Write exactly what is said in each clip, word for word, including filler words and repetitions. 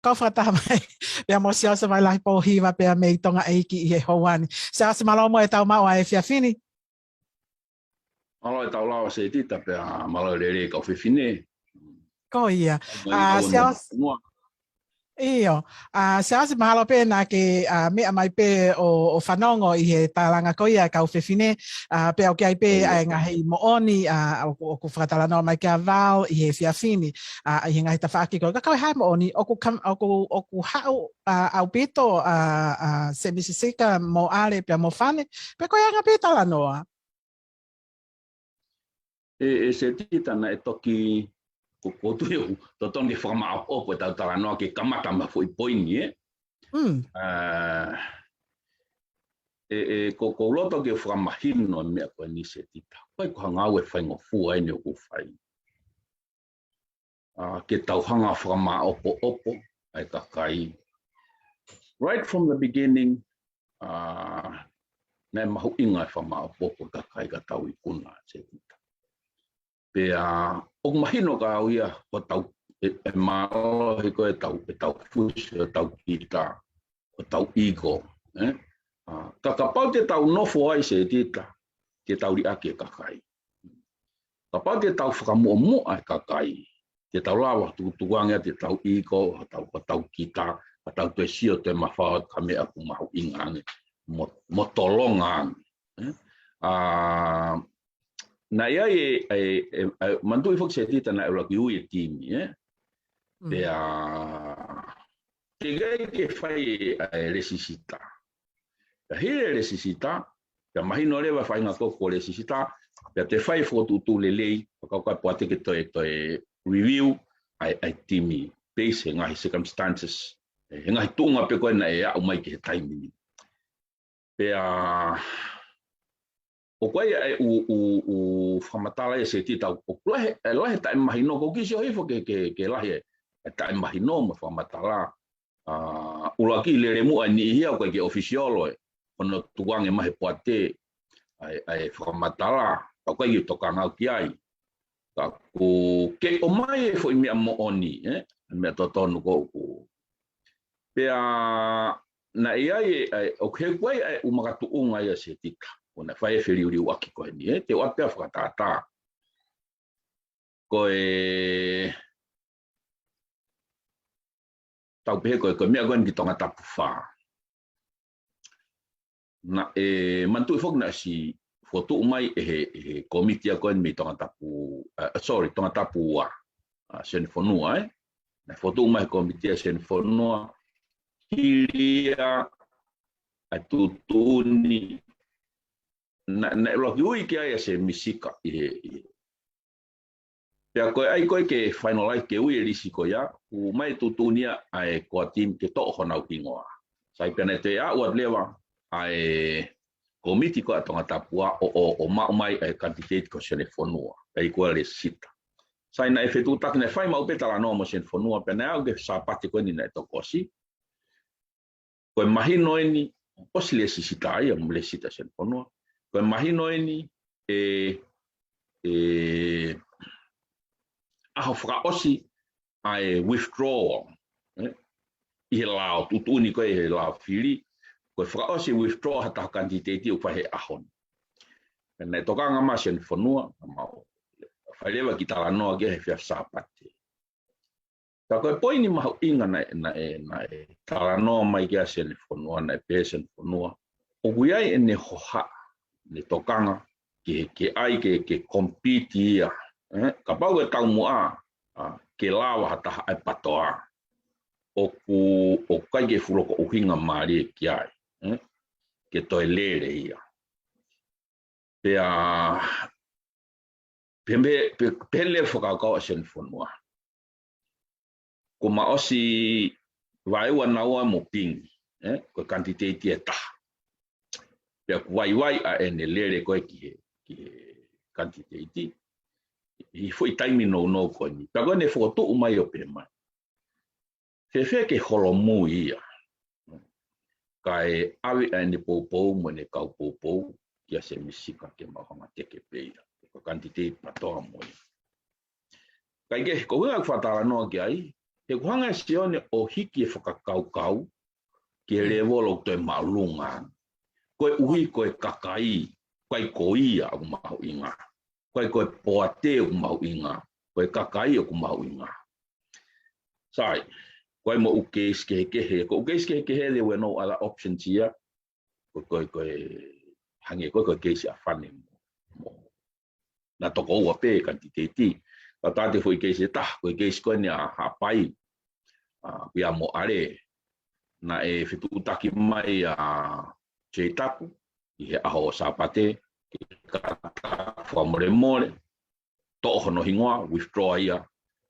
kau fakataha mai pea mo Siaosi Vailahi Pōhiva pea mei Tonga ʻEiki ʻi he houa ni. Siaosi, mālō mo e tau maʻu ʻa e efiafi ni. Mālō e tau lava Setita pea mālō e lelei kau fefine. Ko ia. Mai ʻa Siaosi. ʻIo. ʻA Siaosi, mahalo pē naʻa ke, ʻa, meʻa mai pē ʻo, ʻo fanongo ʻi he tālanga ko ia kau fefine, ʻa, pea ʻoku ʻi ai pē ʻa e ngaahi moʻoni, ʻa, ʻoku, ʻoku fakatalanoa mai kia Val ʻi he efiafi ni, ʻa, ʻi he ngaahi tafaʻaki ko ē. Ka ko e hā e moʻoni, ʻoku kam-, ʻoku, ʻoku haʻu, ʻa, ʻaupito, ʻa, ʻa, Semisi Sika mo ʻAle pea mo Fane, pe ko e anga pē talanoa. ʻE, ʻe Setita naʻe toki, ko, ko tui ʻoku totonu ke fakamaʻopoʻopo e tau talanoa ke kamata ma foʻi poini, ē? Mm. ʻA, ʻe, ʻe, ko, ko loto ke fakamahino e meʻa ko eni Setita. Ko e ko hangau e faingofua eni ʻoku fai. ʻA, ke tau hanga fakamaʻopoʻopo ʻa e kakai. Right from the beginning, ʻa, naʻe mahuʻinga e fakamaʻopoʻopo e kakai ka tau ikuna Setita. Pea, ʻoku mahino ka au ia, ko tau, ʻe, ʻe mālohi ko e tau, e tau fusi, e tau kita, ko tau iko, ē? ʻA, ka kapau te tau nofo ai Setita, te tau liʻaki e kakai. Kapau te tau fakamuʻomuʻa e kakai, te tau lava tukutukuange ʻa e tau iko, tau, tau kita, tau toe sio toe mafao ka meʻa ʻoku mahuʻinga ange, mo, mo tolonga ange. Ē? ʻA, naʻe ʻi ai e, e, e, e, manatuʻi foki Setita naʻe ʻuluaki ui e timi, ē? Mm. Pea, teʻeki ke fai ʻa e lēsisita. Pea hili e lēsisita, pea mahino leva faʻahinga ko ē ko e lēsisita, pea te fai fokotuʻutuʻu lelei, fakakaukau pea te ke toe, toe review ʻa e, ʻa e timi, based he ngaahi circumstances, he ngaahi tuʻunga pē ko ē naʻe aʻu mai ki he taimi ni. Pea, ʻoku ʻi ai e ʻū, ʻū, ʻū fakamatala ia Setita ʻoku lahi, ʻe lahi taʻemahino, ʻoku ou kiʻi sio hifo ke, ke, ke lahi e, e taʻemahino mo e fakamatala. ʻA, ʻuluaki lele muʻa e niʻihi ia ʻoku ʻikai ke official ʻa e, hono tukuange mai he poate, ʻa e, ʻa e fakamatala, ka ʻoku ʻikai ke u tokanga au ki ai. Ka ʻoku kei ʻomai e foʻi meʻa moʻoni, ē? Meʻa totonu ko ʻoku. Pea naʻe ʻi ai e, ʻa e, ʻoku hē kuo ʻi ai e ʻū makatuʻunga ia Setita. ʻOku na fai e feliuliuaki ko eni, ē? Te u ʻoatu pē ʻa e fakatātā. Ko e, tau pehē ko e, ko e meʻa ko eni ki Tongatapu fā. Naʻe manatuʻi foki naʻe ʻosi fokotuʻu mai ʻe he, ʻe he kōmiti ia ko eni mei Tongatapu, ʻa, sorry, Tongatapu ua, ʻa, Sene Fonua, ē? Naʻe fokotuʻu mai he kōmiti ia Sene Fonua, hili ia ʻa e tuʻutuʻuni, naʻe, naʻe ʻuluaki ui ki ai ʻa Semisi Sika ʻi he, ʻi he Pea ko e ʻai ko ē ke finalize ke ui e lisi ko ia, ʻoku ʻomai e tuʻutuʻuni ia ʻa e core team ke toʻo honau hingoa. Sai pea naʻe toe aʻu atu leva ʻa e kōmiti ko ē ʻa Tongatapu ua ʻo, ʻo, ʻo maʻu mai ʻa e candidate ko Sene Fonua, ʻa ia ko e lēsisita. Sai naʻe fetuʻutaki naʻe fai maʻu pē talanoa mo Sene Fonua, pea naʻe aʻu ki he Sāpate ko eni naʻe toki ʻosi. Ko e mahino eni, ʻosi lēsisita ia, mo lēsisita Sene Fonua. Ko e mahino eni, ʻe, ʻe, ʻaho fakaʻosi ʻa e withdrawal, ē? ʻI he lao, tuʻutuʻuni ko ē he lao fili, ko e fakaʻosi withdraw ha taha candidate ʻoku fai he ʻaho ni. Pea naʻe tokanga mai Sene Fonua, naʻa mau fai leva kiʻi talanoa ki ai he efiafi Sāpate. Ka ko e poini mahuʻinga naʻe, naʻe, naʻe talanoa mai ki ai Sene Fonua, naʻe pehē Sene Fonua. ʻOku ʻi ai ʻene hohaʻa, ʻene tokanga, ke, ke ʻai ke, ke compete ia, ē? Kapau ʻe taumuʻa, ʻa, ke lava ha taha ʻa e PATOA. ʻOku, ʻoku ʻikai ke fuʻu loko ʻuhinga mālie ki ai, ē? Ke toe lele ia. Pea, pea, pea, pea leva fakakaukau ʻa Sene Fonua. Kuo ma ʻosi vaeua naua mo Pingi, ē? Ko e candidate ʻe taha. Pea kuo vaivai ʻa ʻene lele ko ē ki he, ki he candidate. ʻI he foʻi taimi nounou ko eni. Pea ko ʻene fokotuʻu mai ʻo pehē mai. Fēfē ke holomui ia. Kae ʻave ʻa ʻene poupou mo ʻene kau poupou kia Semisi Sika ke mau hanga teke pē ia. Ko e candidate PATOA mo ia. Kae kehe, ko e ʻuhinga ʻeku fakatalanoa ki ai, He ʻoku hanga ʻe Sione ʻo hiki e fakakaukau ki he lēvolo ʻoku toe māʻolunga. Koeʻuhi ko e kakai, ʻikai ko ia ʻoku mahuʻinga. ʻIkai ko e poate ʻoku mahuʻinga. Ko e kakai ʻoku mahuʻinga. Sai, ko e moʻu keisi kehekehe. Ko e keisi kehekehe, there were no other options ia. Ko, ko, ko e hangē ko, ko e keisi ʻa Fane mo, mo naʻa toko ua pē kanititeiti. Ka ʻoku ʻi ai e foʻi keisi ʻe taha, ko e keisi ko eni ʻa Haʻapai, ʻa, ʻia Moʻale. Naʻe fetuʻutaki mai ʻa Jay Tapu ʻi he ʻaho Sāpate, ke kātaki fakamolemole, toʻo hono hingoa, withdraw ia,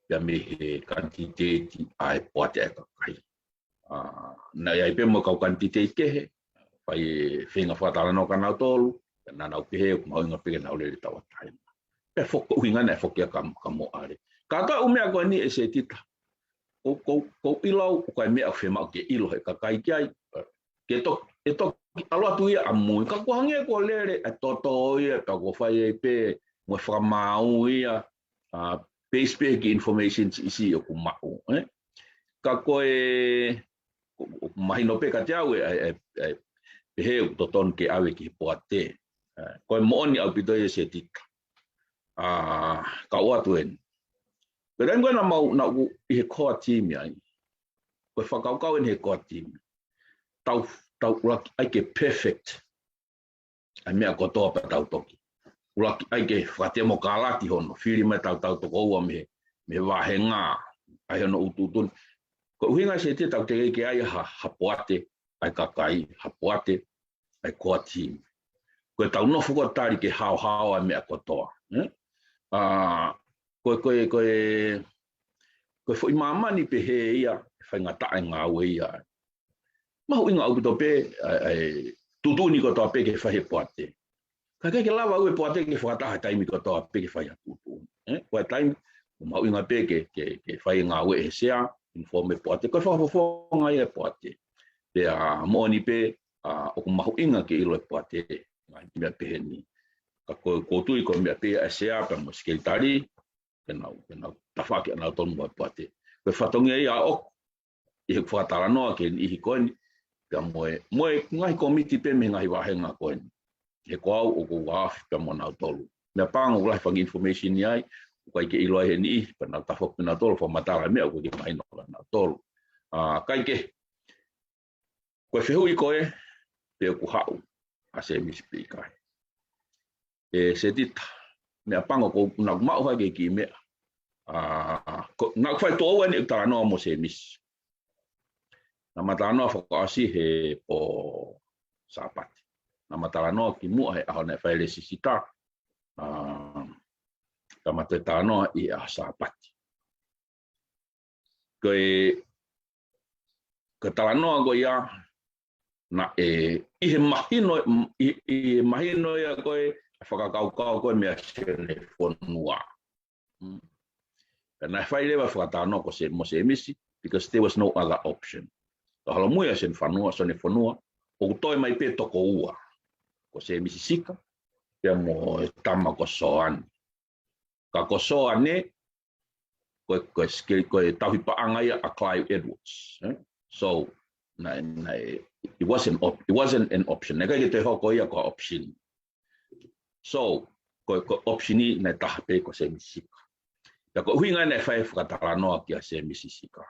pea mei he kanititeiti ʻa e poate ʻa e kakai. ʻA, naʻe ʻi ai pē mo e kau kanititeiti kehe, fai e feinga fakatalanoa kia nautolu, pea naʻa nau pehē ʻoku mahuʻinga pē ke nau lele tauʻatāina. Pea foki, ʻuhinga naʻe foki ia kia, kia Moʻale. Kātoa e ʻū meʻa ko eni ʻe Setita. Ko, ko, ko e ʻilo, ʻoku ʻi ai e meʻa ʻoku fiemaʻu ke ʻilo he kakai ki ai. Ke to, ʻe toki ʻalu atu ia ʻamui. Ka ʻoku hangē ko e lele e toto ia, pea ʻoku fai ai pē mo e fakamaau ia, ʻa, based pē ki he information siʻisiʻi ʻoku maʻu, ē? Ka ko e, ʻoku, ʻoku mahino pē kiate au e, e, e, e, pehē ʻoku totonu ke ʻave ki he poate. Ē, ko e moʻoni ʻaupito ia Setita. ʻA, ka ʻoatu eni. Pea taimi ko ē naʻa mau, naʻa ku ʻi he core team ai. Ko e fakakaukau eni he core team. Tau, tau ʻuluaki ʻai ke perfect ʻa e meʻa kotoa pea tau toki ʻuluaki ʻai ke fakatemokalati hono fili mai tautau toko ua mei he, mei he vāhenga, ʻai hono ʻutuʻutu ni. Ko e ʻuhinga Setita ʻoku teʻeki ke ʻi ai ha, ha poate ʻa e kakai, ha poate ʻa e core team. Ko e tau nofo ko ē tali ke haohaoa e meʻa kotoa, ē? ʻA, ko e, ko e, ko e, ko e foʻi māmani pehē ia, faingataʻa e ngāue ia. Mahuʻinga ʻaupito pē, ʻa, ʻa e tuʻutuʻuni kotoa pē ke fai he poate. Ka ʻikai ke lava ʻe he poate ke fakataha taimi kotoa pē ke fai ha tuʻutuʻuni. Ē? Ko e taimi, ʻoku mahuʻinga pē ke, ke, ke fai e ngāue he sea, inform e poate, ko e fakafofonga ia e poate. Pea moʻoni pē, ʻa, ʻoku mahuʻinga ke ʻilo e poate, ngaahi meʻa pehē ni. Ka ko, ʻoku ou tui ko e meʻa pē ʻa e sea, pea mo e sekelitali, ke nau, ke nau tafaʻaki ʻa nautolu mo e poate. Ko e fatongia ia ʻoku, ʻi he fakatalanoa ki he niʻihi ko eni, pea mo e, mo e ngaahi kōmiti pē mei he ngaahi vāhenga ko eni. He ko au ʻoku ou afi pea mo nautolu. Meʻapango ʻoku lahi e fanga information ʻi ai, ʻoku ʻikai ke ʻilo ai he niʻihi, pea nau tafoki pē nautolu, fakamatala e meʻa ʻoku ʻikai ke mahino kia nautolu. ʻA, kae kehe, ko e fehuʻi ko ē, pe ʻoku haʻu ʻa Semisi pe ʻikai. ʻE Setita, meʻapango ko naʻa ku maʻu hake ki he meʻa. ʻA, ko, naʻa ku fai tuʻo ua eni ʻeku talanoa mo Semisi. Naʻa ma talanoa fakaʻosi he pō Sāpate. Naʻa ma talanoa kimuʻa he ʻaho naʻe fai e lēsisita. ʻA, ka ma toe talanoa ʻi he ʻaho Sāpate. Ko e, ko e talanoa ko ia, naʻe, ʻi he mahino, ʻi, ʻi he mahino ia ko e, fakakaukau ko e meʻa Sione Fonua. Mm. Pea naʻe fai leva fakatalanoa ko Se, mo Semisi, because there was no other option. Ka holomui ʻa Sione Fonua, Sione Fonua, ʻoku toe mai pē toko ua. Ko Semisi Sika, pea mo e tama ko Soane. Ka ko Soane, ko, ko, ko e tauhi paʻanga ia ʻa Clive Edwards, eh? So, naʻe, naʻe, it wasn't op-, it wasn't an option. Naʻe ʻikai ke toe hoko ia ko e option. So, ko, ko e option ʻi naʻe taha pē ko Semisi Sika. Pea ko e ʻuhinga naʻe fai fakatalanoa kia Semisi Sika.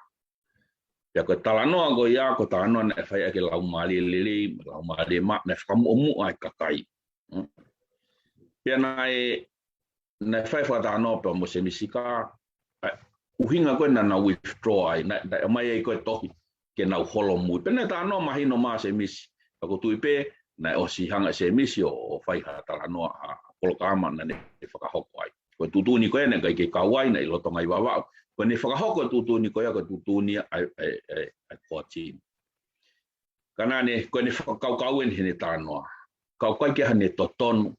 Pea ko e talanoa ko ia, ko e talanoa naʻe fai ʻaki e laumālie lelei, laumālie maʻa, naʻe fakamuʻomuʻa e kakai. Hmm. Pea naʻe, naʻe fai fakatalanoa pea mo Semisi Sika, ʻa e ʻuhinga ko ē naʻa nau withdraw ai, naʻe, naʻe ʻomai ai ko e tohi, ke nau holomui. Pea naʻe talanoa mahino mai ʻa Semisi, pea ʻoku ou tui pē, naʻe ʻosi hanga ʻe Semisi ʻo, ʻo fai ha talanoa ʻa e polokalama naʻa ne fakahoko ai. Ko e tuʻutuʻuni ko ē naʻe ʻikai ke kau ai, naʻe ʻi loto Ngai Vavaʻu. Ko ʻene fakahoko e tuʻutuʻuni ko ia, ko e tuʻutuʻuni ʻa e, ʻa e, ʻa e, ʻa e core team. Ka naʻa ne, ko ʻene fakakaukau eni heʻene talanoa. Ka ʻoku ʻikai ke ʻi ai haʻane totonu,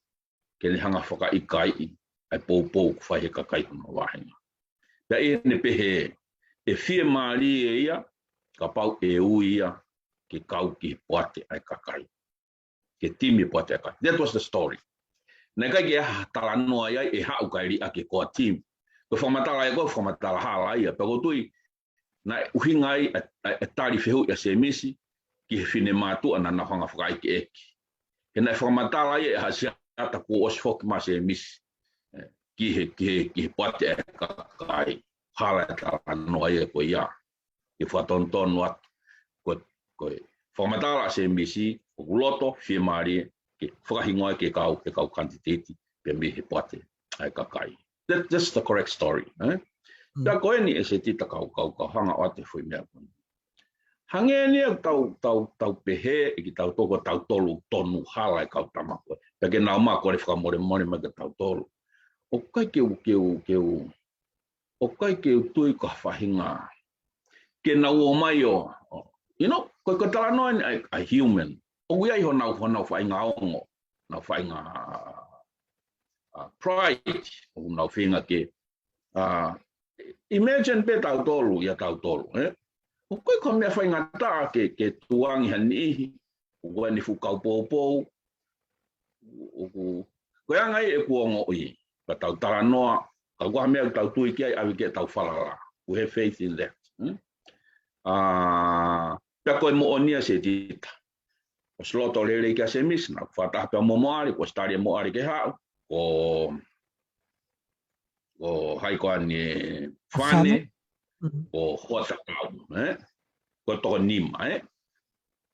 ke ne hanga fakaʻikaiʻi ʻa e poupou ʻoku fai he kakai hono vāhenga. Pea ʻi heʻene pehē, ʻe fiemālie ia, kapau ʻe ui ia, ke kau ki he poate ʻa e kakai. Ke timi poate ʻa e kakai. That was the story. Naʻe ʻikai ke ʻi ai ha talanoa ia ʻe haʻu kae liʻaki e core team. Ko e fakamatala ia ko e fakamatala hala ia. Pea ʻoku ou tui, naʻe ʻuhinga ai ʻa, ʻa, ʻa e tali fehuʻi ʻa Sēmisi ki he finemātuʻa naʻa nau hanga fakaʻekeʻeke. He naʻe fakamatala ia ʻe Hasiata kuo ʻosi foki mai ʻa Sēmisi, eh, ki he, ki he, ki he poate ʻa e kakai. Hala e talanoa ia ko ia. Ke fakatonutonu atu. Ko, ko e fakamatala ʻa Sēmisi, ʻoku loto, fiemālie, ke fakahingoa ki he kau, ki he kau kanititeiti, pea mei he poate ʻa e kakai. That, that's the correct story, eh? Mm. Pea ko eni ʻe Setita kau, kau, kau hanga ʻo ʻoatu e foʻi meʻa ko eni. Hangē eni ʻoku tau, tau, tau pehē ʻe kitautolu ko tautolu tonu hala e kau tama ko ē. Pea ke nau ō mai ʻo kole fakamolemole mai kia tautolu. ʻOku ʻikai ke u, ke u, ke u, ʻoku ʻikai ke u tui ko ha faʻahinga ke nau ō mai ʻo, ʻo, you know, ko, ko e talanoa eni ʻa e, ʻa e human. ʻOku ʻi ai honau, honau faʻahinga ongo, honau faʻahinga, uh, pride, ʻoku nau feinga ke, uh, imagine pē tautolu, ʻia tautolu, eh? ʻOku ʻikai ko ha meʻa faingataʻa ke, ke tukuange ha niʻihi, ʻoku ʻi ai e fuʻu kau poupou, ʻoku, ko e anga ia ʻeku ongoʻi, ka tau talanoa, ka ko ha meʻa ʻoku tau tui ki ai, ʻave ki heʻetau falala. We have faith in that. Hmm? Ah, pea ko e moʻoni ia Setita. ʻOsi loto lelei kia Sēmisi, naʻe fakataha pea mo Moale, kuo ʻosi tali ʻe Moale ke haʻu, ko, ko hai koā eni, Fane, Fane. Mm. Ko Hoatakau, eh? Ko e toko nima, eh?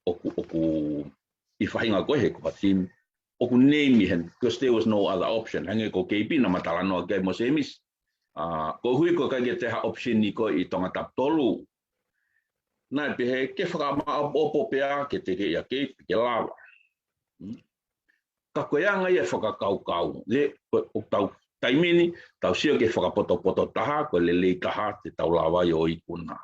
ʻOku, ʻoku ʻi he faʻahinga ko ē he ko ha team, ʻoku name ʻi heni, because there was no other option. Hangē ko K P naʻá ma talanoa ki ai mo Sēmisi. Ah, koeʻuhi ko e ʻikai ke toe ʻi ai ha option ʻi ko ē ʻi Tongatapu tolu. Naʻe pehē ke fakamaʻopoʻopo pē ā ke teke ia K P ke lava. Hmm? Ka ko e anga ia e fakakaukau. Le, ko, ʻo tau taimi ni, tau sio ki he fakapotopoto taha, ko e lelei taha, te tau lava ai ʻo ikuna.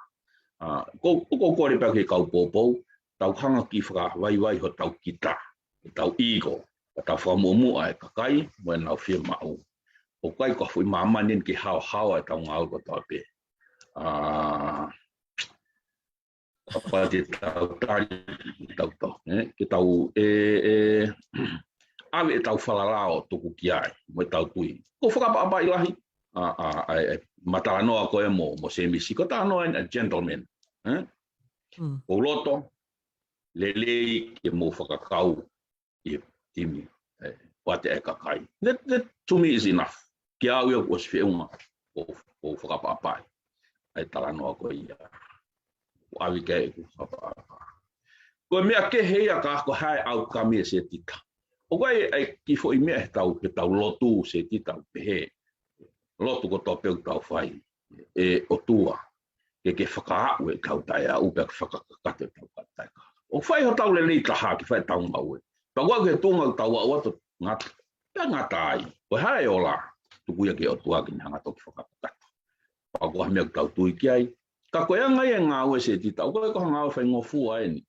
Ah, ko, ko, ko kole pē ki he kau poupou, tau hanga ki fakavaivai hotau kita, hotau ego, ka tau fakamuʻomuʻa e kakai, mo ʻenau fiemaʻu. ʻOku ʻikai ko ha foʻi māmani eni ke haohaoa ʻetau ngāue kotoa pē. Ah, kapau te tau tali, tau tau, eh? Ke tau, eh, eh, ʻave ʻetau falala ʻo tuku ki ai, mo ʻetau tui. Ko e fakaʻapaʻapa lahi, a, a, a, e, ma talanoa ko ē mo, mo Sēmisi, ko e talanoa eni ʻa e gentleman, eh? Mm. Ko e loto lelei ke mou fakakau ʻi he timi, eh, poate ʻa e kakai. That, that to me is enough. Kia au ia kuo ʻosi feʻunga, ʻo, ʻo fakaʻapaʻapaʻi ʻa e talanoa ko ia. ʻO ʻave ki ai ʻeku fakaʻapaʻapa. Ko e meʻa kehe ia ka ko e hā e outcome ʻa Setita. ʻOku ʻi ai, ʻi ai e kiʻi foʻi meʻa heʻetau, heʻetau lotu Setita ʻoku pehē. Lotu kotoa pē ʻoku tau fai, ʻe ʻOtua, ke ke fakaaʻu ʻetau taʻeaʻu pea ke fakakakato ʻetau taʻekakato. ʻO fai hotau lelei taha ke fai ʻetau ngāue. Pea ʻoku ʻi ai e tuʻunga ʻoku tau aʻu atu ʻo ngata, pea ngata ai. Ko e hā e ola, tuku ia ki he ʻOtua ke ne hanga ʻo toki fakakakato. Pea ko ha meʻa ʻoku tau tui ki ai. Ka ko e anga ia e ngāue Setita, ʻoku ʻikai ko ha ngāue faingofua eni.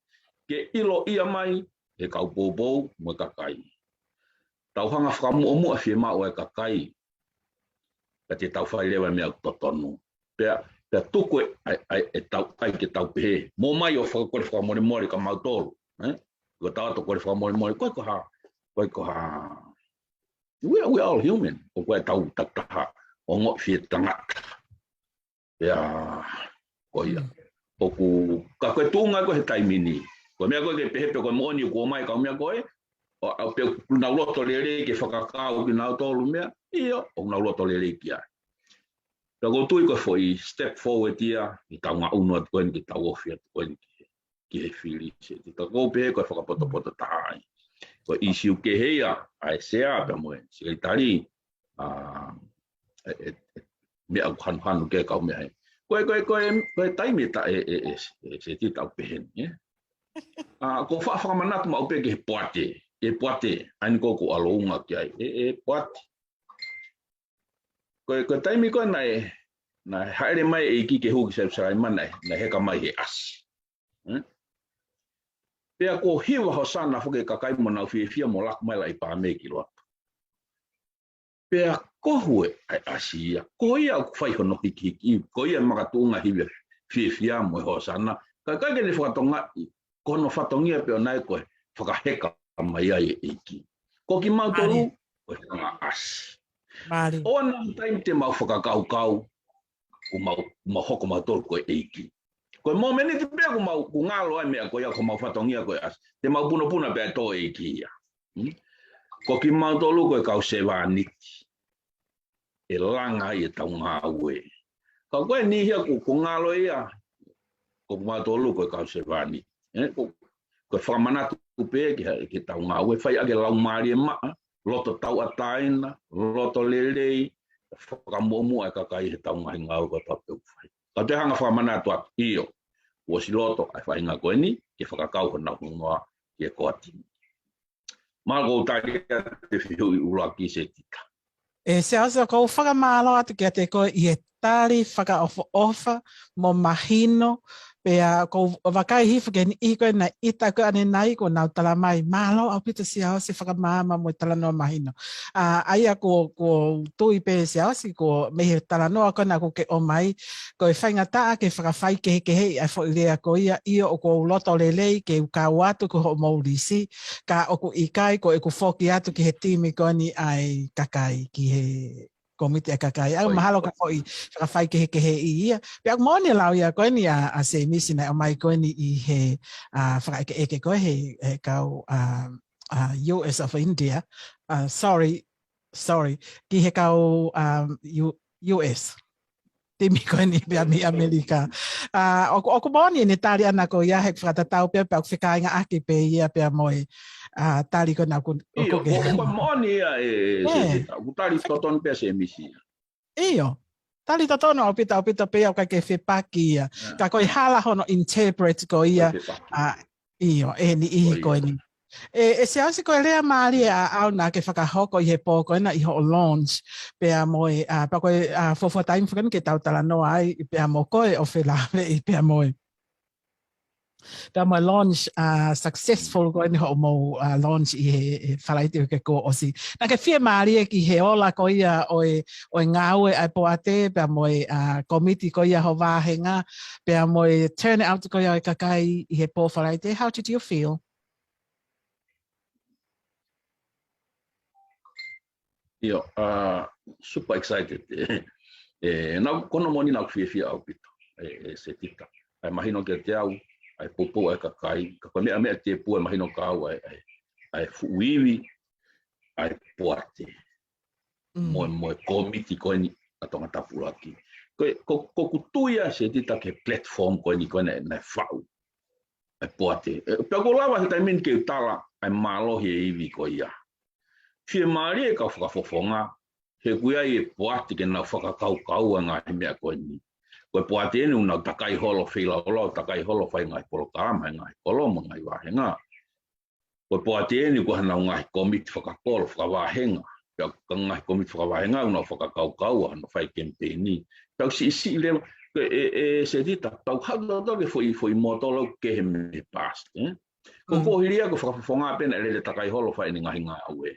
Ke ʻiloʻi mai ʻe he kau poupou mo e kakai. Tau hanga fakamuʻomuʻa fiemaʻu ʻa e kakai. Pea te tau fai leva e meʻa ʻoku totonu. Pea, pea tuku e, ʻa e, ʻa e, ʻetau ʻai ke tau pehē. Mou ō mai ʻo fakakole fakamolemole kia mautolu, eh? Ko ʻetau ō atu ʻo kole fakamolemole, ʻoku ʻikai ko ha, ʻoku ʻikai ko ha. We are, we are all human. ʻOku ʻi ai ʻetau takitaha ongoʻi fie tangata. Pea, ko ia. Mm. ʻOku, ka ko e tuʻunga ko ē he taimi ni. Ko e meʻa ko ē ke pehē pē ko e moʻoni ʻoku ō mai e kau meʻa ko ē, ʻo, ʻo pehē ʻoku nau loto lelei ke fakakau kinautolu meʻa, ʻio, ʻoku nau loto lelei ki ai. Pea ʻoku ou tui ko e foʻi step forward ia, ʻi heʻetau ngaʻunu atu ko eni, ke tau ofi atu ko eni ki he, ki he fili Setita. ʻOku ou pehē ko e fakapotopoto taha ia. Ko e ʻīsiu kehe ia, ʻa e sea pea mo e sekelitali, ʻa, e, e, e, meʻa ʻoku hanuhanu ki ai e kau meʻa ē. Ko e, ko e, ko e, ko e taimi ʻe ta-, ʻe, ʻe, ʻe, ʻe Setita ʻoku pehē ni, ē? ʻA, ʻoku ou faʻa fakamanatu maʻu pē ki he poate, ʻe poate, ʻa eni ʻoku ou ʻalu ʻo ngāueʻaki ai, ʻe, ʻe poate. Ko e, ko e taimi ko ē naʻe, naʻe hāʻele mai e ʻEiki ke hū ki Selūsalema naʻe, naʻe heka mai he ʻasi. Hmm? Pea kuo hiva Hōsana foki e kakai mo nau fiefia mo laku mai laʻi pāme ki loto. Pea kohu e ʻasi ia, ko ia ʻoku fai hono hikihiki, ko ia makatuʻunga hiva fiefia mo e Hōsana, ka ʻikai ke ne fakatokangaʻi, ko hono fatongia pē ʻoʻona ia ko e fakaheka mai ai e ʻEiki. Ko kimautolu, Mālie. Ko e fanga ʻasi. Mālie. ʻOua naʻa taimi te mau fakakaukau, ʻoku mau, mau hoko mautolu ko e ʻEiki. Ko e momeniti pē ʻoku mau, ʻoku ngalo ai e meʻa ko ia ko homau fatongia ko e ʻasi. Te mau punopuna pē ʻa e toe ʻEiki ia. Hmm? Ko kimautolu ko e kau sevāniti ʻe langa ai ʻetau ngāue. Ka ko e niʻihi ia ʻoku, ʻoku ngalo ia, ko kimautolu ko e kau sevāniti. Eh, ko, ko e fakamanatu pē ki he, ki heʻetau ngāue, fai ʻaki e laumālie maʻa, loto tauʻatāina, loto lelei, fakamuʻomuʻa e kakai heʻetau ngaahi ngāue ko e pau pē ʻoku fai. Ka te hanga fakamanatu atu, ʻio, kuo ʻosi loto ʻa e faʻahinga ko eni, ke fakakau honau hingoa ki he koati. Mālō, ʻoku ou tali atu e fehuʻi ʻuluaki, Setita. ʻE, Siaosi, ʻoku ou fakamālō atu kiate koe ʻi he tali fakaʻofoʻofa mo mahino, pea ʻoku ou vakai hifo ki he niʻihi ko ē naʻe ʻita ko ē ʻanenai kuo nau tala mai, mālō ʻaupito Siaosi, fakamaama mo e talanoa mahino. ʻA, ʻa ia ʻoku, ʻoku ou tui pē Siaosi, ko e meʻa he talanoa ko ena ʻoku ke ʻomai, ko e faingataʻa ke fakafaikehekeheʻi ʻa e foʻi lea ko ia, ʻio ʻoku ou loto lelei ke u kau atu ki hoʻomou lisi, ka ʻoku ʻikai, ko ʻeku foki atu ki he timi ko eni ʻa e kakai, ki he kōmiti ʻa e kakai. ʻOku mahalo ko e foʻi fakafaikehekeheʻi ia. Pea ʻoku moʻoni e lau ia ko eni ʻa, ʻa Semisi naʻe ʻomai ko eni ʻi he, ʻa, fakaʻekeʻeke ko ē he, he kau, ʻa, ʻa, U S of India. ʻA, sorry, sorry. Ki he kau, ʻa, U-, U S. Timi ko eni pea mei ʻAmelika. ʻA, ʻoku, ʻoku moʻoni ʻene tali ʻana ko ia he fakatatau pea, pea ʻoku fekāingaʻaki pē ia pea mo e, ʻa, tali ko ena ʻoku, ʻoku ke, ʻoku moʻoni ia ʻe, ʻe, Setita, ʻoku tali totonu pē ʻa Semisi ia. ʻIo. Tali totonu ʻaupito, ʻaupito pē ia ʻoku ʻikai ke fepaki ia. Ka ko e hala hono interpret ko ia. ʻA, ʻio, ʻe he niʻihi ko eni. ʻE, ʻe Siaosi, ko e lea mālie ʻaʻau naʻa ke fakahoko ʻi he pō ko ena ʻi hoʻo launch, pea mo e, ʻa, pea ko e, ʻa, fuofua taimi foki eni ke tau talanoa ai, pea mo koe ʻo felāveʻi, pea mo e, pea mo e launch, ʻa, successful ko eni hoʻomou, ʻa, launch ʻi he, he Falaite ʻo e uike kuo ʻosi. Naʻa ke fiemālie ki he ola ko ia ʻo e, ʻo e ngāue ʻa e poate, pea mo e, ʻa, kōmiti ko ia ho vāhenga, pea mo e turnout ko ia ʻo e kakai ʻi he pō Falaite. How did you feel? ʻIo, ʻa, super excited. ʻE, naʻa, ko hono moʻoni naʻa ku fiefia ʻaupito. ʻE, ʻe Setita. ʻA e mahino kiate au, ʻa e poupou ʻa e kakai, ka ko e meʻa, meʻa tēpū ʻa e mahino kiate au, ʻa e, ʻa e, ʻa e fuʻu ivi ʻa e poate. Mo, mo e kōmiti ko eni ʻa Tongatapu ʻUluaki. Ko, ko, ko ʻeku tui ʻa Setita ki he platform ko eni ko ena naʻe faʻu ʻa e poate. ʻE, pea ʻoku ou lava he taimi ni ke u tala ʻa e mālohi e ivi ko ia. Fiemālie e kau fakafofonga, he ʻoku ʻi ai e poate ke nau fakakaukau ʻa e ngaahi meʻa ko eni. Ko e poate eni ʻoku nau takai holo feilaulau, takai holo fai ngaahi polokalama he ngaahi kolo mo e ngaahi vāhenga. Ko e poate eni ʻoku ʻi ai hanau ngaahi kōmiti fakakolo, fakavāhenga. Pea ko e ngaahi kōmiti fakavāhenga ʻoku nau fakakaukau ʻa hono fai kemipeini. Pea ʻoku siʻisiʻi leva, ko e, ʻe, ʻe Setita, pea ʻoku haʻu tautolu ki he foʻi, foʻi mōtolo kehe mei he past, ē? Ko e kohilia ko e fakafofonga pē naʻe lele takai holo fai ʻene ngaahi ngāue.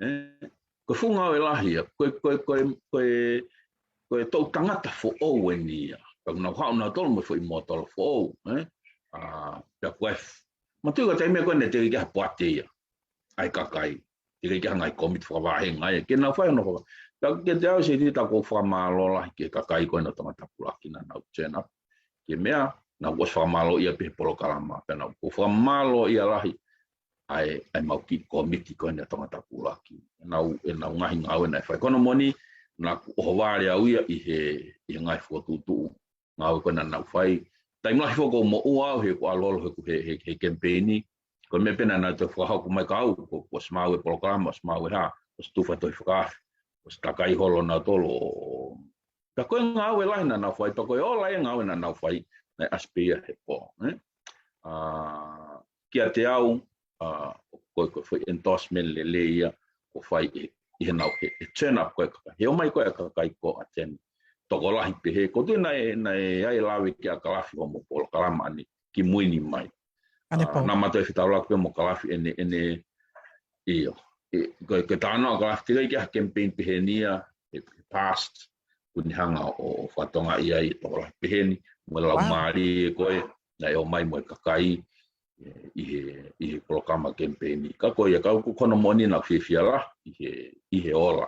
Ē? Ko e fuʻu ngāue lahi ia, ko e, ko e, ko e, ko e, ko e toʻutangata foʻou eni ia. Pea ʻoku nau haʻu nautolu mo e foʻi mōtolo foʻou, ē? ʻA, pea ko e f-, mātuʻaki ko e taimi ko ena teʻeki ke ʻi ai ha poate ia ʻa e kakai. Teʻeki ke ʻi ai ha ngaahi kōmiti fakavāhenga ia. Ke nau fai hono fakavā-. Pea kiate au Setita ʻoku ou fakamālō lahi ki he kakai ko ena ʻo Tongatapu ʻUluaki naʻa nau turn up. Ki he meʻa, naʻa ku ʻosi fakamālōʻia pē he polokalama. Pea naʻa ku fakamālōʻia lahi ʻa e, ʻa e mau kiʻi kōmiti ko ena ʻa Tongatapu ʻUluaki. ʻEnau, ʻenau ngaahi ngāue naʻe fai. Ko hono moʻoni, naʻa ku ʻohovale au ia ʻi he, ʻi he ngaahi fokotuʻutuʻu ngāue ko ena naʻa nau fai. Taimi lahi foki ʻoku ou moʻua au he ʻoku ou ʻalu holo he, he, he, he kemipeini. Ko e meʻa pē naʻa nau toe fakahoko mai kia au, ko, ko e ʻosi maʻu e polokalama, ʻosi maʻu e hā, ʻosi tufa e tohi fakaafe, ʻosi takai holo nautolu ʻo, pea ko e ngāue lahi naʻa nau fai, pea ko e ola e ngāue naʻa nau fai, naʻe ʻasi pē ia he pō, ē? ʻA, kiate au, ʻa, ko e, ko e foʻi endorsement lelei ia, ʻoku fai ʻe, ʻe heʻenau, he, he turn up ko ē kakai. He ō mai ko ē kakai ko ē attend. Tokolahi pehē, ʻoku ou tui naʻe, naʻe ʻi ai e lave kia Kalafi hoʻomo polokalama ʻanepō. Kimui ni mai. ʻAnepō. ʻA, naʻa ma toe fetaulaki pē mo Kalafi ʻene, ʻene, ʻio. ʻE, ko e, ko e talanoa ʻa Kalafi teʻeki ke ʻi ai ha campaign pehē ni ia, he, he past, ʻoku ne hanga ʻo, ʻo fakatokangaʻi ai e tokolahi pehē ni, mo e laumālie ko ē, naʻe ō mai mo e kakai, ʻe, ʻi he, ʻi he polokalama campaign. Ka ko ia, ka ʻoku, ko hono moʻoni naʻa ku fiefia lahi, ʻi he, ʻi he ola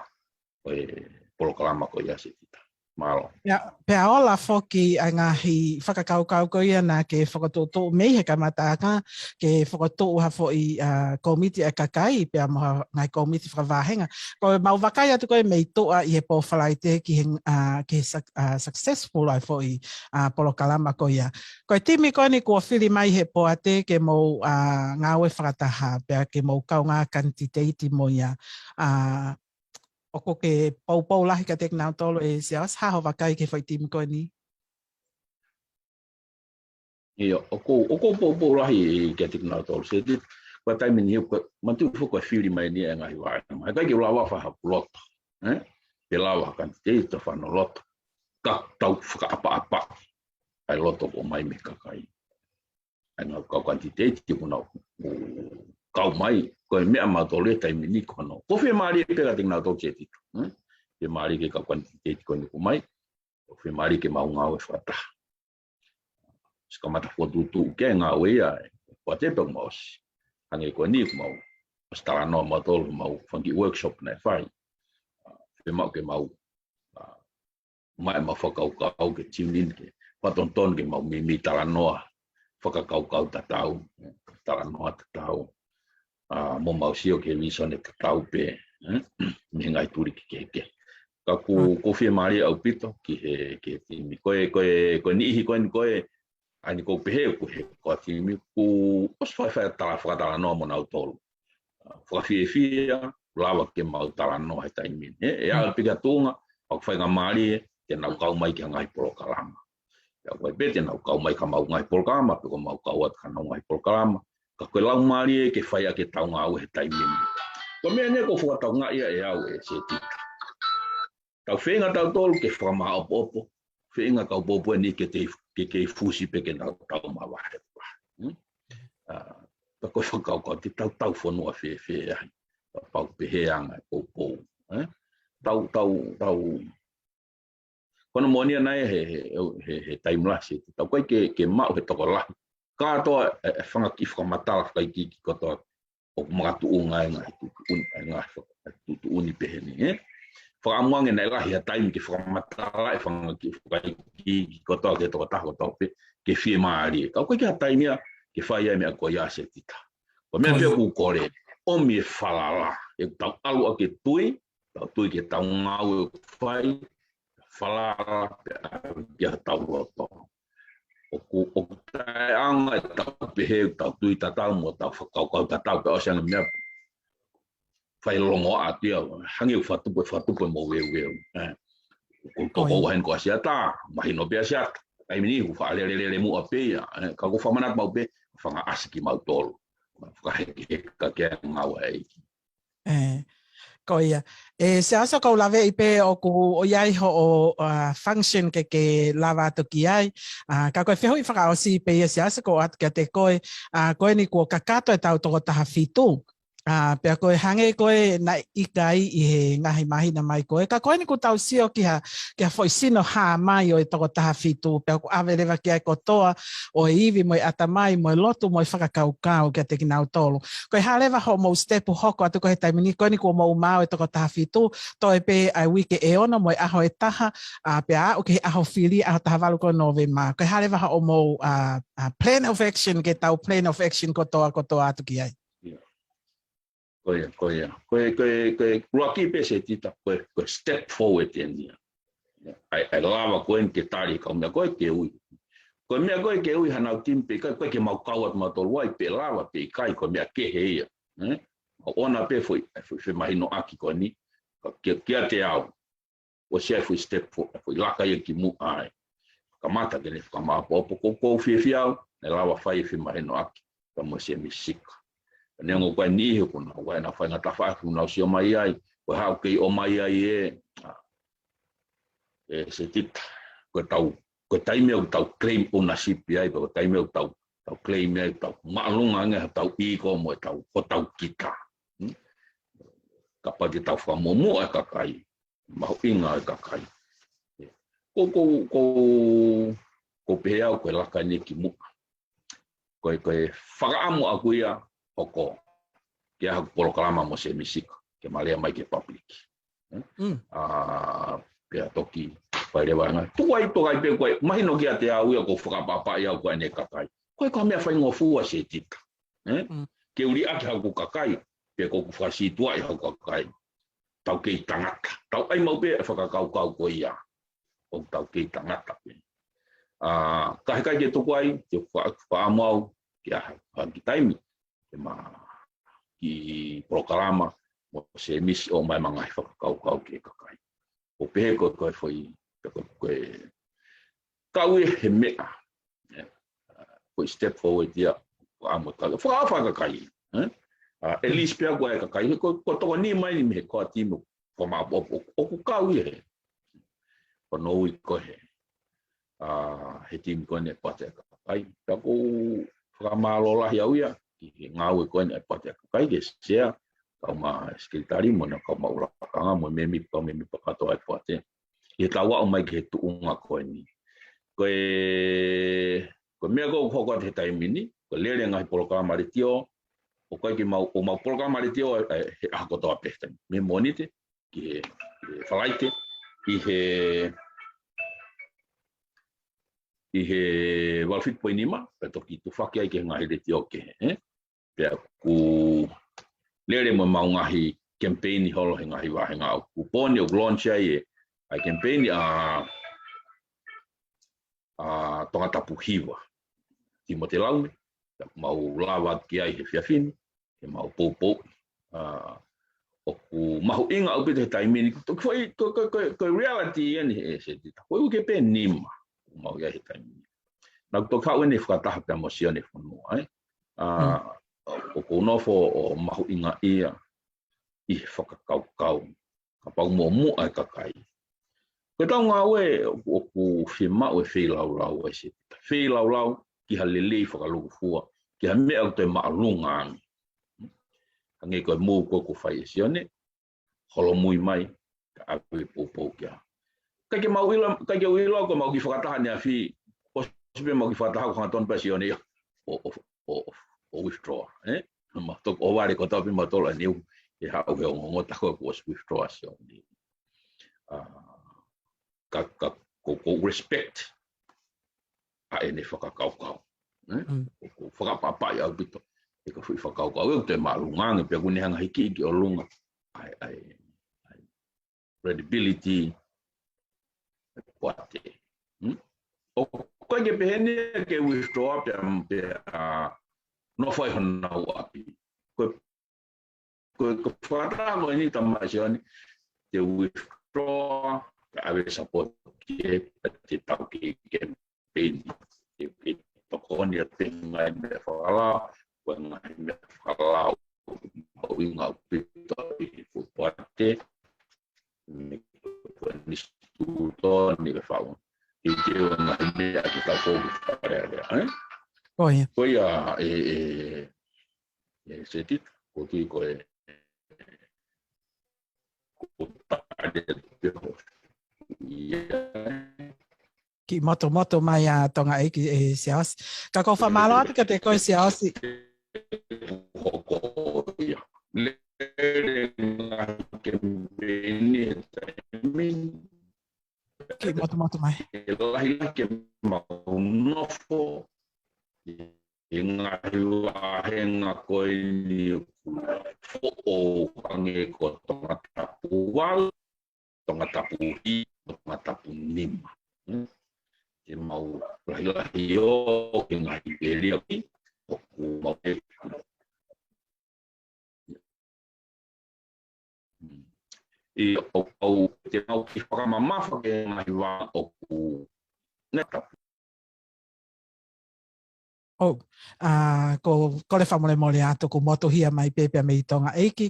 ʻo e polokalama ko ia Setita. Mālō. Pea, pea ola foki ʻa e ngaahi fakakaukau ko ia naʻa ke fokotuʻutuʻu mei he kamataʻanga, ke fokotuʻu ha foʻi, ʻa, kōmiti ʻa e kakai, pea mo ha ngaahi kōmiti fakavāhenga. Ko e mau vakai atu ko ē mei tuʻa ʻi he pō Falaite ki he, ʻa, ki he suc-, ʻa, successful ʻa e foʻi, ʻa, polokalama ko ia. Ko e timi ko eni kuo fili mai he poate ke mou, ʻa, ngāue fakataha, pea ke mou kaungā kanititeiti mo ia. ʻA, ʻoku ke poupou lahi kiate kinautolu ʻe Siaosi, hā hoʻo vakai ki he foʻi timi ko eni? ʻIo, ʻoku, ʻoku ou poupou lahi kiate kinautolu. Seti, ko e taimi ni, ko e, manatu foki ko e fili mai ni ʻa e ngaahi vāhenga. He ʻikai ke u lava fai haʻaku loto, ē? Pe lava ha kanititeiti ʻo fai hono loto. Ka tau fakaʻapaʻapa ʻa e loto ʻoku ʻomai mei he kakai. ʻA e ngaahi kau kanititeiti ʻoku nau kau mai, ko e meʻa mautolu he taimi ni ko hono. ʻOku ou fiemālie pē kiate kinautolu Seti, ē? Fiemālie ki he kau kanititeiti ko eni ʻoku mai, ʻoku ou fiemālie ke mau ngāue fakataha. Siʻi kamata fokotuʻutuʻu ke ngāue ia, ʻe, poate pē kuo mau ʻosi. Hangē ko eni kuo mau ʻosi talanoa mautolu, mau fanga kiʻi workshop naʻe fai. Fiemaʻu ke mau, ʻa, maʻu ʻemau fakakaukau ke tune in ke fakatonutonu ke mau meimei talanoa, fakakaukau tatau, talanoa tatau. ʻA, mo mau sio ki he vīsone tatau pē, ē? Mei he ngaahi tuli kehekehe. Ka ʻoku, ʻoku ou fiemālie ʻaupito ki he, ki he timi. Ko e, ko e, ko e niʻihi ko eni ko ē, ʻa eni ʻoku ou pehē ʻoku he ko e timi, kuo ʻosi fai fai tala fakatalanoa mo nautolu. ʻA, fakafiefia, lava ke mau talanoa he taimi ni. Ē, ʻe aʻu pē ki ha tuʻunga, ʻoku faingamālie ke nau kau mai ki ha ngaahi polokalama. Pea ko e pē te nau kau mai ki ha mau ngaahi polokalama, pe ko mau kau atu ki ha mau ngaahi polokalama. Ka ko e laumālie ke fai ʻaki ʻetau ngāue he taimi ni. Ko e meʻa ni ʻoku ou fakatokangaʻi ia ʻe au ʻe Seti. Tau feinga tautolu ke fakamāʻopoʻopo. Feinga kau pōpua ni ke te, ke kei fusi pē ke nau tau mavahe. Hmm? ʻA, ka ko e fakakaukau te tau tau fonua fēfē ai. Kapau pē he anga e poupou. Ē? Tau, tau, tau. Ko hono moʻoni ia naʻe he, he, he, he taimi lahi Seti. Tau ʻikai ke, ke maʻu he tokolahi. Kātoa e, e fanga kiʻi fakamatala fakaikiiki kotoa ʻoku makatuʻunga ai ngaahi tuʻutuʻuni, e ngaahi faka-, tuʻutuʻuni pehē ni, ē? Fakaʻamu ange naʻe lahi ha taimi ke fakamatala e fanga kiʻi fakaikiiki kotoa ki he tokotaha kotoa pē ke fiemālie. Ka ʻoku ʻikai ke ha taimi ia ke fai ai e meʻa ko ia Seti. Ko e meʻa pē ʻoku ou kole, ʻomi e falala, ʻetau ʻalu ʻaki e tui, tau tui ki heʻetau ngāue ʻoku fai, falala pē ʻa ia ki hotau loto. ʻOku, ʻoku taʻeʻaonga ʻetau pehē, tau tui tatau mo tau fakakaukau tatau, pea ʻosi ange meʻa fai longoaʻa atu ia, hangē ʻoku fakatupu, fakatupu e mou veuveu. Ē. ʻOku toko ua heni ko ʻAsiata, mahino pē ʻAsiata. Taimi ni ʻoku faʻa lele lele muʻa pē ia. Ē, ka ʻoku ou fakamanatu maʻu pē, fanga ʻasi kimautolu. Fakahekeheka ki he ngāue ʻa e ʻEiki. Ē, ko ia. ʻE Siaosi, ʻoku ou laveʻi pē ʻoku ʻi ai hoʻo, ʻa, function ke ke lava atu ki ai. ʻA, ka ko e fehuʻi fakaʻosi pē ia Siaosi, ʻoku ou ʻoatu kiate koe, ʻa, ko eni kuo kakato ʻetau toko taha fitu. ʻA, pea ko e hangē ko ē naʻe ʻikai ʻi he ngaahi māhina mai ko ē. Ka ko eni kuo tau sio ki ha, ki ha foʻi sino hā mai ʻo e toko taha fitu, pea ʻoku ʻave leva ki ai kotoa ʻo e ivi mo e ʻatamai mo e lotu mo e fakakaukau kiate kinautolu. Ko e hā leva hoʻomou step hoko atu ko ē he taimi ni, ko eni kuo mou maʻu e toko taha fitu, toe pē ʻa e uike ʻe ono mo e ʻaho ʻe taha, ʻa, pea aʻu ki he ʻaho fili, ʻaho taha valu ko Nōvema. Ko e hā leva hoʻomou, ʻa, ʻa, plan of action, ke tau plan of action kotoa, kotoa atu ki ai. Ko ia, ko ia. Ko e, ko e, ko e, ʻuluaki pē Seti, ko e, ko e step forward eni ia. ʻAi, ʻai lava ko eni ke tali kau meʻa ko ē ke ui. Ko e meʻa ko ē ke ui hanau timi pē ʻikai, ko e ke mau kau atu mautolu ai pe lava pe ʻikai, ko e meʻa kehe ia. Ē? ʻOku ʻoange pē foʻi, foʻi femahinoʻaki ko eni. Ka kia, kiate au. ʻOsi ʻa e foʻi step fo-, foʻi laka ia ki muʻa ai. Kamata ke ne fakamāʻopoʻopo, ʻoku ou fiefia au, naʻe lava fai e femahinoʻaki, ka mo Sēmisi Sika. Neongo ko e niʻihi ʻoku nau, ʻoku nau faingataʻa ʻoku nau sio mai ai, ko e hā ʻoku kei ʻomai ai ē, ʻa, ʻe Seti, ko e tau, ko e taimi ʻoku tau claim ownership ai, ko e taimi ʻoku tau, tau claim ai, tau māʻolunga ange, tau ego mo e tau, ko tau kita. Hmm? Kapau te tau fakamuʻomuʻa e kakai, mahuʻinga e kakai. Ko, ko, ko, ko pehē au ko e laka eni ki muʻa. Ko e, ko e fakaʻamu ʻaku ia hoko ke ʻai haku polokalama mo Sēmisi Sika, ke ma lea mai ki he public. Mm. ʻA, pea toki, fai leva e ngaahi. Tuku ai, tuku ai pē ko e, mahino kiate au ia ʻoku ou fakaʻapaʻapaʻi au ko ʻene kakai. Ko e ko e meʻa faingofua Setita. Eh? Mm. Ke u liʻaki haku kakai, pe ʻoku ou fakasītuʻaʻi haku kakai. Tau kei tangata. Tau ʻai maʻu pē e fakakaukau ko ia. ʻOku tau kei tangata pē. Ah, ka heʻikai ke tuku ai, te u fa-, fakaʻamu au, ke ʻai ha kiʻi taimi, ke ma kiʻi polokalama, mo Semisi ʻo ʻomai ʻema ngaahi fakakaukau ki he kakai. ʻO pehē ko e, ko e foʻi, ko e, ko e, kau ia he meʻa. Eh, ko e step forward ia, ʻa mo kau, faka-, fakakakai. Eh? Ah, at least pea ko e kakai, ko, ko e toko nima eni mei he core team, ko ma, ʻo, ʻo, ʻoku kau ia he. Ko Noui ko he. Ah, he team ko eni e Pāti ʻa e Kakai. Pea ʻoku ou fakamālō lahi au ia, ki he ngāue ko eni e Pāti ʻa e Kakai, ki he sea, kau mo e sekelitali mo e kau maʻu lakanga, mo e mēmipa, kau mēmipa kātoa e Pāti. ʻI heʻetau aʻu mai ki he tuʻunga ko eni. Ko e, ko e meʻa ko ē ʻoku hoko atu he taimi ni, ko e lele e ngaahi polokalama letiō, ʻoku ʻikai ke mau, ʻoku mau polokalama letiō, eh, he ʻaho kotoa pē he taimi. Mei he Mōnite, ki he, ki he Falaite, ʻi he, ʻi he valu fitu poini nima, pea toki tufaki ai ki he ngaahi letiō kehe, eh? Pea ʻoku lele mo ʻemau ngaahi kemipeini holo he ngaahi vāhenga ʻoku pō ni ʻoku launch ai e, ʻa e kemipeini ʻa, ʻa Tongatapu Hiva. Timote Laume, pea ʻoku mau lava atu ki ai he efiafi ni, ke mau poupou. Ah, ʻoku mahuʻinga ʻaupito he taimi ni, ko e foʻi, ko, ko, ko, ko e reality eni he Setita. Ko e uike pē nima, ʻoku mau ʻi ai he taimi ni. Naʻa ku toki haʻu eni fakataha pea mo Sione Fonua, eh? Ah, ʻoku ou nofo ʻo mahuʻingaʻia ʻi he fakakaukau. Kapau muʻomuʻa e kakai. Ko ʻetau ngāue ʻoku, ʻoku fiemaʻu e feilaulau ʻa e Setita. Feilaulau ki ha lelei fakalūkufua, ki ha meʻa ʻoku toe māʻolunga ange. Hangē ko e mou ko ē kuo fai ʻe Sione, holomui mai, ka ʻave poupou ki ai. ʻIkai ke mau ʻilo, ʻikai ke u ʻilo ko ʻemau kiʻi fakataha ʻaneafi, ʻosi pē ʻemau kiʻi fakataha ko e hangatonu pē ʻa Sione ia. ʻO, ʻo, ʻo, ʻo withdraw, eh? Mau toki ʻohovale kotoa pē mautolu ʻaneuhu, ʻe haʻu he ongoongo tā ko ē kuo ʻosi withdraw ʻa Sione. Ah, ka, ka, ʻoku, ʻoku ou respect ʻa ʻene fakakaukau. Eh? Mm. ʻOku ou fakaʻapaʻapaʻi ʻaupito. ʻE ka foʻi fakakaukau, ʻe ʻoku toe māʻolunga ange, pea ʻoku ne hanga hiki ki ʻolunga. ʻAi, ʻai, ʻai. Credibility. Pāti. Hmm? ʻOku ʻikai ke pehē ni ke withdraw pea, pea, ah, nofo ʻi honau ʻapi. Ko e, ko e, ko e fakataha ko eni tama Sione, te withdraw, pea ʻave support ki he, pea te tau ki he kemipeini. Te, te tokoni atu he ngaahi meʻa fakalao, ko e ngaahi meʻa fakalao, ʻoku mahuʻinga ʻaupito ʻi he fuʻu pāti, ni ko e ni situto, ni ko e fau. ʻI he ngaahi meʻa ke tau fou ki fale alea, eh? Ko ia. Ko ia, e, e, e, Setita, ʻoku ou tui ko e, ko e tali atu pē ho. Ia. Kiʻi motomoto mai ʻa Tonga ʻEiki ʻe Siaosi. Ka ʻoku ou fakamālō atu kiate koe Siaosi. Hoko ia. Lele ngaahi kemipeini he taimi ni. Kiʻi motomoto mai. ʻE lahi lahi ke mau nofo ʻi he ngaahi vāhenga ko eni ʻoku foʻou hangē ko Tongatapu valu, Tongatapu hiva, Tongatapu nima. Hmm? Te mau lahi lahi ʻo ke ngaahi pelia ki ʻoku mau e ʻi ʻo, ʻo, te mau kiʻi fakamamafa ki he ngaahi vā ʻoku ne tapu. ʻOu, ah, ko e kole fakamolemole atu ʻoku motuhia mai pē pea mei Tonga ʻEiki,